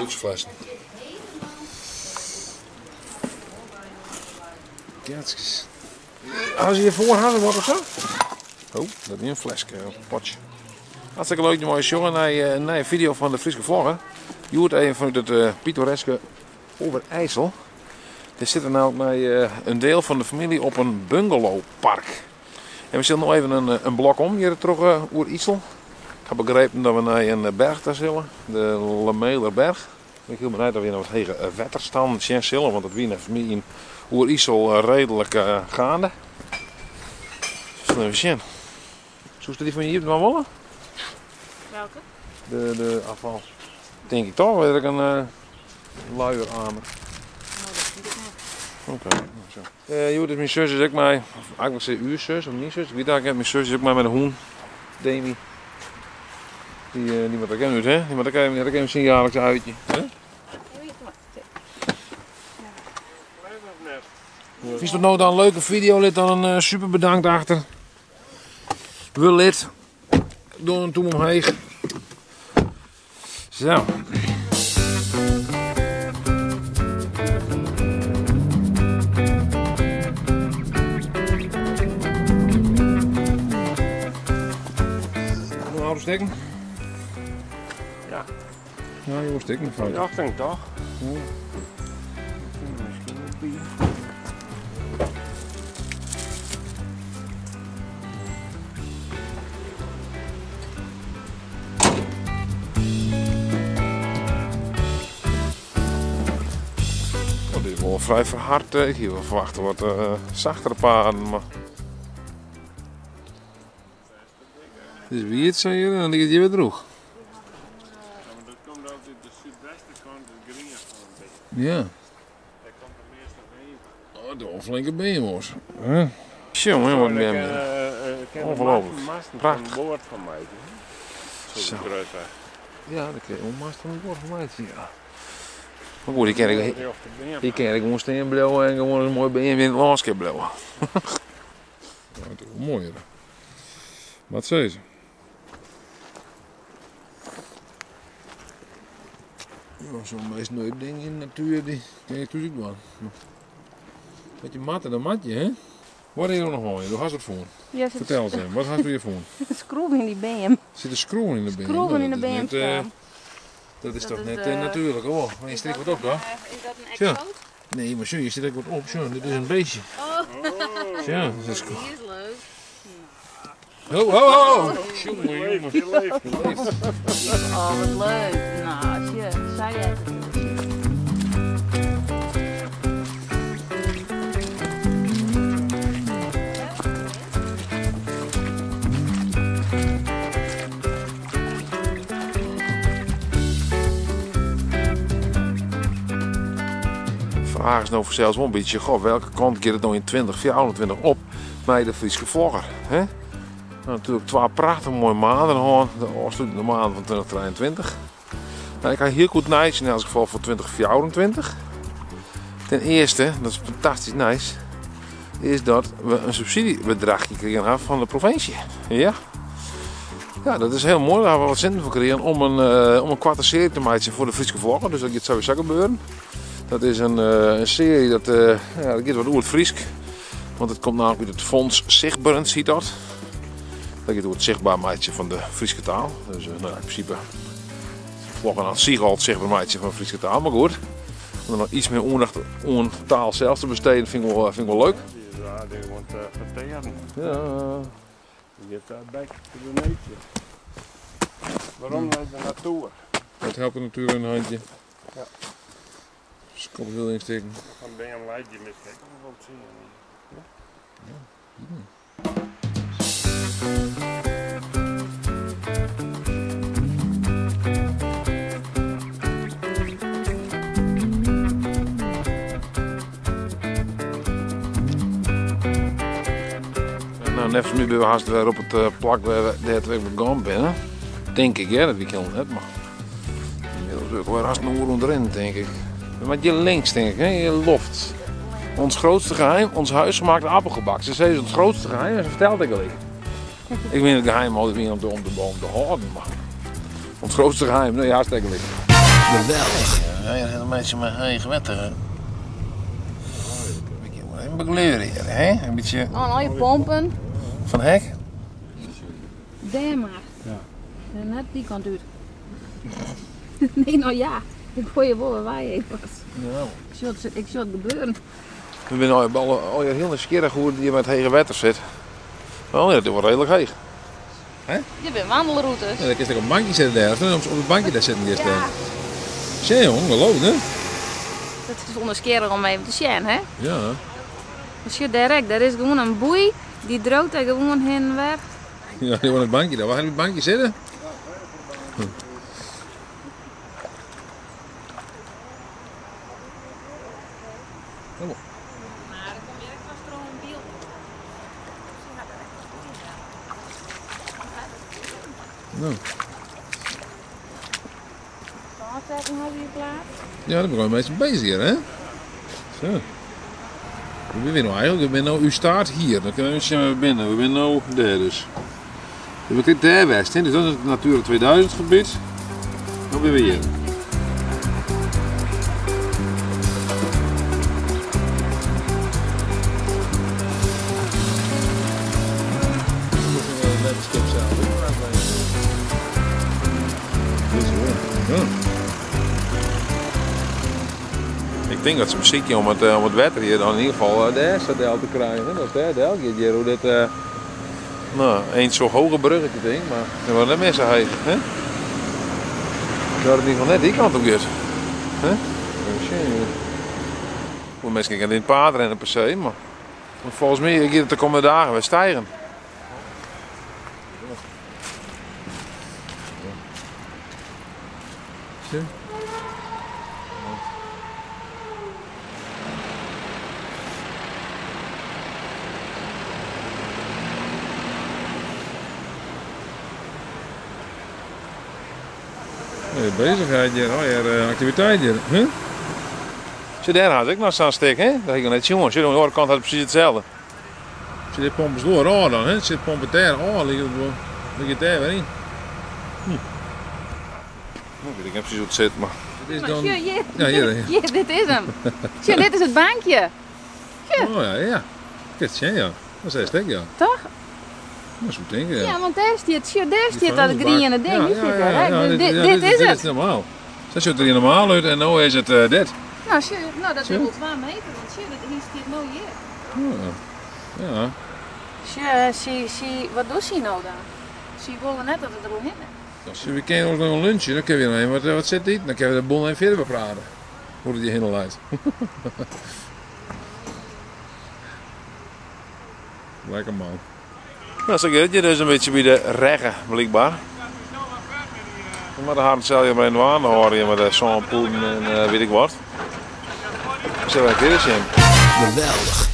Lytse flessen. Kaartjes. Als je hiervoor hadden wat of zo? Oh, dat is een flesje, een potje. Hartstikke leuk dat je jongen naar een video van de Fryske Vlogger. Hjoed even vanuit het pittoreske Overijssel. Er zit er nou bij een deel van de familie op een bungalowpark. En we zullen nog even een blok om hier terug Oerijssel. Ik heb begrepen dat we naar een berg daar zullen, de Lemelerberg. Ik ben heel benieuwd of we nog wat hege wetterstand zien zullen, want dat wie voor mij in Oerijssel redelijk gaande. Zullen we even zien. Zoest die van hier dan willen? Welke? De afval. Denk ik toch, weet ik een luieramer. Nou, dat vind ik nog. Oké, nou zo. Joh, dus mijn zus is ook mij, of eigenlijk zei uw zus of mijn zus, ik weet eigenlijk niet, mijn zus is ook mij met een hoen, Demi. Die moet ook even uit, hè? Die moet ook even, die had ook even zijn jaarlijks uitje. Hè? Vind je dat nou dan een leuke video? Lid dan een super bedankt achter. Wil lid. Doe een toem omheen. Zo. Nog stikken? Ja. Ja, je moet stikken. Ja, ik denk toch. Ja. Misschien een bier. Oh, dit is wel vrij verhard. Ik hier wel verwachten wat zachtere paden. Maar... Het is wierd, zei je, en dan ligt het hier weer droeg. Ja, maar dat komt altijd de zuidwestenkant, het groene van een beetje. Ja. Daar komt de meeste been van. Oh, dat is wel een flinke been, hoor. Huh? Tjonge, wat Zo, ben daar je. kan Ongelooflijk. masten van Prachtig. boord van maken, hè? Zo Zo. groot, hè. Ja, dat kun je wel masten van boord van maken, ja. Maar goed, die ken ik, Die op de been. die ken ik gewoon steen blijven en gewoon een mooi been in het landschap blijven. Ja, dat is wel mooi, hè. Wat zei ze? Ja, zo'n meest neuk ding in de natuur, die ken je natuurlijk wel. Met je matten, dan mat je, hè? Wat is er nog mooi? Hoe gaat het voor? Ja, zit Vertel eens even, wat gaat u hier voor? Schroeven in die beam. Zit er schroeven in de beam? Schroeven Nou, in de dat is beam net, staan. dat is Dat toch is, net natuurlijk, hoor. Maar je is steekt dat wat op, een, hoor. is dat een Ja. exoot? Nee, maar zie, je zit ook wat op. Zo, dit is een beestje. Oh. Ja, dat is Die is leuk. Ho, ho, ho! Jongen, jongen. Die leeft. Die leeft. Oh, wat leuk. Nou, tje, zij heeft het. Vraag is nou voor zelfs wel een beetje, goh, welke kant gaat het nou in 2024 op bij de Fryske Vlogger? Hè? Nou, natuurlijk twee prachtig mooie maanden gehad, de afsluitende maand van 2023. Nou, ik ga heel goed nice in elk geval voor 2024. Ten eerste, dat is fantastisch nice, is dat we een subsidiebedragje gekregen hebben van de provincie. Ja. Ja, dat is heel mooi. Daar hebben we wat centen voor gekregen om een kwarte serie te maken voor de Fryske Vlogger. Dus dat gaat sowieso gebeuren. Dat is een serie dat gaat wat oer het Frysk. Want het komt namelijk uit het Fonds Zichtbarend, ziet dat. Dat gaat over het zichtbaar maatje van de Fryske taal. Dus in principe vloggen aan zich al het zichtbaar maatje van de Fryske taal. Maar goed, om er nog iets meer aandacht aan taal zelf te besteden vind ik wel leuk. Ja, die wordt verteren. Ja. Die heeft daar bek te de neetje. Waarom naar de natuur? Dat helpt de natuur in een handje. Ja. Skop wil insteken. Dan ben je een leidje met gek om wat zien. Ja. Nou, net nu ben we haast weer op het plak waar we derde week begonnen binnen. Denk ik, hè, dat we kennen net, maar inmiddels ook weer haast een uur onderin, denk ik. Maar je links, denk ik, hè? Je loft. Ons grootste geheim, ons huisgemaakte appelgebak. Ze zei het ons grootste geheim en ze vertelde ik al. Ik weet het geheim altijd weer om de boom te houden, maar ons grootste geheim, nou ja, hartstikke lekker. Geweldich. Ja, hier een beetje met heech wetter. Even begleuren hier, hè? Een beetje. Oh, en al je pompen. Van hek? Daar maar. Ja. Net die kant uit. Nee, nou ja. Ik gooi je wel wij even. Ja. Ik zie het gebeuren. We zijn al, al heel nieuwsgierig hoe het hier met hege wetter zit. Oh ja, dat is wel redelijk heeg. Hè? Je bent wandelroutes. Ja, dan kun je op een bankje zitten daar. Of op het bankje daar zitten eerst. Ja. Zie jong, geloof hè? Dat is onwaarschijnlijk om even te zien, hè? Ja. Dus je direct, daar is gewoon een boei die droogt daar gewoon heen en weer. Ja, gewoon het bankje daar. Waar gaat het bankje zitten? Kom op. Maar dan kom je echt vast er een wiel. Nou. Ja, daar ben ik een beetje bezig hier, hè? Zo. We zijn nou eigenlijk, we zijn nou, u staat hier, dan kunnen we zien binnen. We zijn nou daar dus. We zijn daar west, hè? Dus dat is het Natura 2000 gebied. Dan ben we hier. Ik denk dat ze muziekje om het wetter hier dan in ieder geval de eerste deel te krijgen. Hè? Dat is de deel hier, hier, hoe dit, nou, eens zo hoge bruggetje ding, maar er worden net mensen heet. Hè? Dat het in ieder geval net die kant op gaat. Hè? Hoe mensen gaan in het paard rennen per se, maar volgens mij gaat het de komende dagen weer stijgen. Zo. Nee, bezigheid hier, oh ja, activiteit hier. Huh? Zie, daar had ik nog zo'n stik, hè? Dat ik nog net jongen. Zie, aan de andere kant had het precies hetzelfde. Zie, dit pompen ze door, oh, dan, hè? Zit pompen daar, oh, ligt het daar weer in. Nou, weet ik niet precies hoe het zit, maar het is Maar dan... zie, hier, Ja, hier, hier. hier, dit is hem. Zie, dit is het bankje. Zie. Oh ja, ja. Dit is ja. Dat is een stik, ja. Toch? Dat is goed denken, ja. Ja, want daar staat, zie, daar Die staat dat vuilnisbak. groene ding. Ja, die ja, zit ja, daar, hè? ja, Dus dit, ja, dit is dit het. is normaal. Zo ziet er hier normaal uit en nu is het dit. Nou, zie, nou, dat is Zie. wel 2 meter, want zie, dat, hier staat nou hier. Oh, ja. Ja. Zie, zie, zie, wat doet ze nou dan? Ze willen net dat het er omheen is. Zie, we kunnen ons nog een lunchen, dan kunnen we nog even, wat zit dit? Dan kunnen we de boel even verder bepraten. Hoe het hier helemaal leidt. Lekker man. Nou, zo gaat het dus een beetje bij de reggen, blijkbaar. Maar de haren zelf maar in de waan horen hier met de zonnepoelen en weet ik wat. Zullen we verder zien? Geweldig.